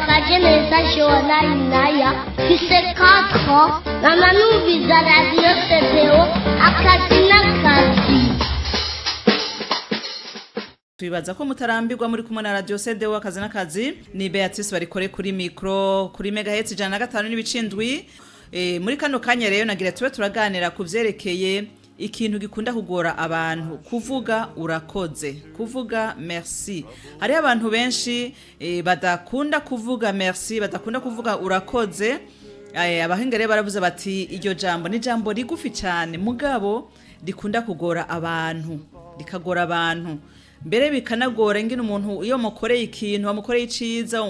Kajeneza Joana Inaya, mfise 4 ans, mama numviza radiyo CDO akazi n'akazi. Twibaza ko mutarambirwa muri kumwe na radio CDO akazi n'akazi. Ni Beatrice barikore kuri micro kuri megahertz 105.7. Muri kano kanya rero nagira tube turaganira ku vyerekeye ikintu gikunda kugora abantu kuvuga urakoze, kuvuga merci. Hariho abantu benshi badakunda kuvuga merci, badakunda kuvuga urakoze. Abahinga rero baravuze bati iryo jambo ni jambo rigufi cyane, mugabo rikunda kugora abantu, rikagora abantu mbere bikanagora ingene umuntu iyo mukoreye ikintu, wamukoreye iciza,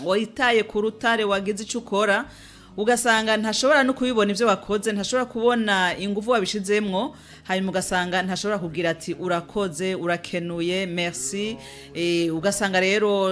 witaye ku rutare, wagize icyo ukora, ugasanga ntashobora no kubibona ibyo wakoze, ntashobora kubona ingufu wabishizemwo, hanyuma ugasanga ntashobora kubwira ati urakoze, urakenuye, merci. Ugasanga rero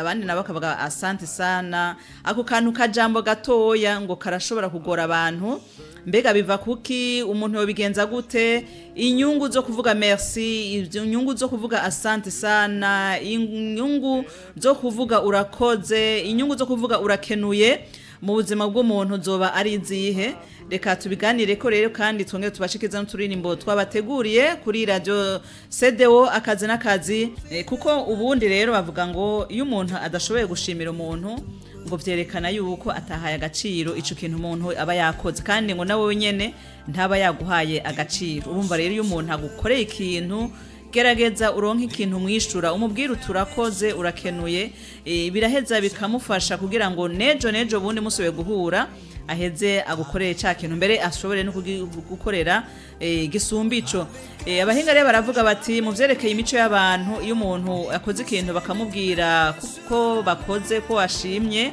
abandi nabo bakavuga asante sana. Ako kantu kajambo gatoya ngo karashobora kugora abantu. Mbega biva kuki? Umuntu yobigenza gute? Inyungu zo kuvuga merci, inyungu zo kuvuga asante sana, inyungu zo kuvuga urakoze, inyungu zo kuvuga urakenuye mu buzima bw'umuntu zoba ari izihe? Reka tubiganire ko rero, kandi twongere tubashikiza n'uturirimbo twabateguriye kuri radio CDO akazi n'akazi. Kuko ubundi rero bavuga ngo iyo umuntu adashoboye gushimira umuntu, ngo vyerekana yuko atahaye agaciro ico kintu umuntu aba yakoze, kandi ngo nawe nyene ntaba yaguhaye agaciro. Urumva rero, iyo umuntu agukoreye ikintu, gerageza uronke ikintu mwishura, umubwire uti urakoze, urakenuye. Biraheza bikamufasha kugira ngo nejo nejo bundi musubiye guhura, aheze agukorere ca kintu, mbere ashobore no gukorera gisumba ico. Abahinga rero baravuga bati mu vyerekeye imico y'abantu, iyo umuntu akoze ikintu bakamubwira ko bakoze, ko washimye,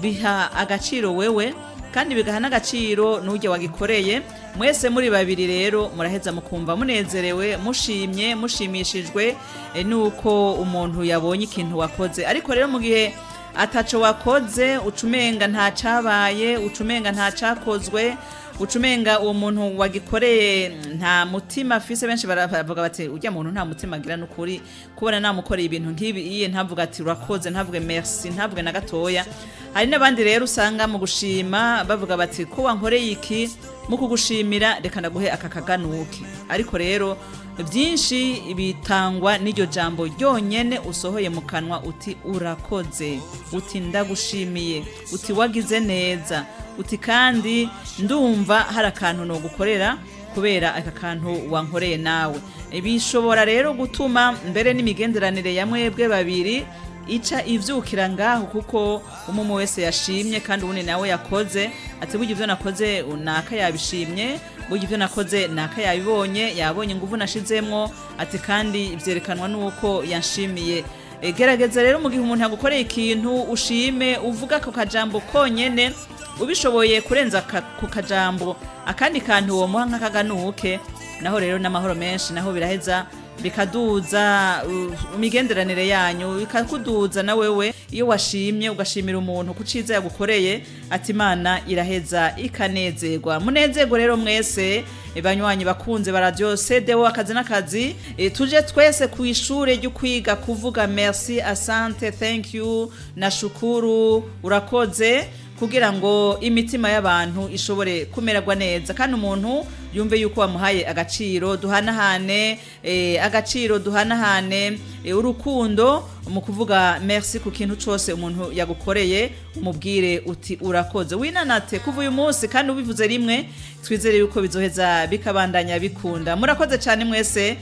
biha agaciro wewe, kandi bigaha n'agaciro n'urya wagikoreye. Mwese muri babiri rero muraheza mukumva munezerewe, mushimye, mushimishijwe nuko umuntu yabonye ikintu wakoze. Ariko rero mu gihe ataco wakoze, ucumenga nta cabaye, ucumenga nta cakozwe, ucumenga uwo muntu wagikoreye nta mutima afise. Benshi baravuga bati urya muntu nta mutima agira, n'ukuri kubona namukoreye ibintu nk'ibi iye ntavuga ati urakoze, ntavuge merci, ntavuge na gatoya. Hari n'abandi rero usanga mu gushima bavuga bati ko wankoreye iki, mu kugushimira reka ndaguhe aka kaganuke. Ariko rero byinshi bitangwa n'iryo jambo ryonyene usohoye mu kanwa, uti urakoze, uti ndagushimiye, uti wagize neza, uti kandi ndumva hari akantu nogukorera kubera aka kantu wankoreye nawe. Bishobora rero gutuma mbere n'imigenderanire ya mwebwe babiri ica ivyukira ngaho, kuko umwe wese yashimye kandi uwundi nawe yakoze, ati burya ivyo nakoze naka yabishimye, burya ivyo nakoze naka yabibonye, yabonye inguvu nashizemwo, ati kandi vyerekanwa nuko yanshimiye. Gerageza rero mu gihe umuntu yagukoreye ikintu ushime, uvuga ako kajambo konyene. Ubishoboye kurenza ku kajambo akandi kantu womuha nk'akaganuke, naho rero n'amahoro menshi, naho biraheza bikaduza imigenderanire yanyu, bikakuduza na wewe. Iyo washimye, ugashimira umuntu ku ciza yagukoreye, ati Imana iraheza ikanezerwa. Munezerwe rero mwese, banywanyi bakunze ba radio CDO akazi n'akazi. Tuje twese ku ishure ryo kwiga kuvuga merci, asante, thank you na shukuru, urakoze, kugira ngo imitima y'abantu ishobore kumererwa neza kandi umuntu yumve yuko wamuhaye agaciro. Duhanahane agaciro, duhanahane urukundo mu kuvuga merci ku kintu cose umuntu yagukoreye, umubwire uti urakoze, winanate kuva uyu munsi, kandi ubivuze rimwe twizere yuko bizoheza bikabandanya bikunda. Murakoze cyane mwese.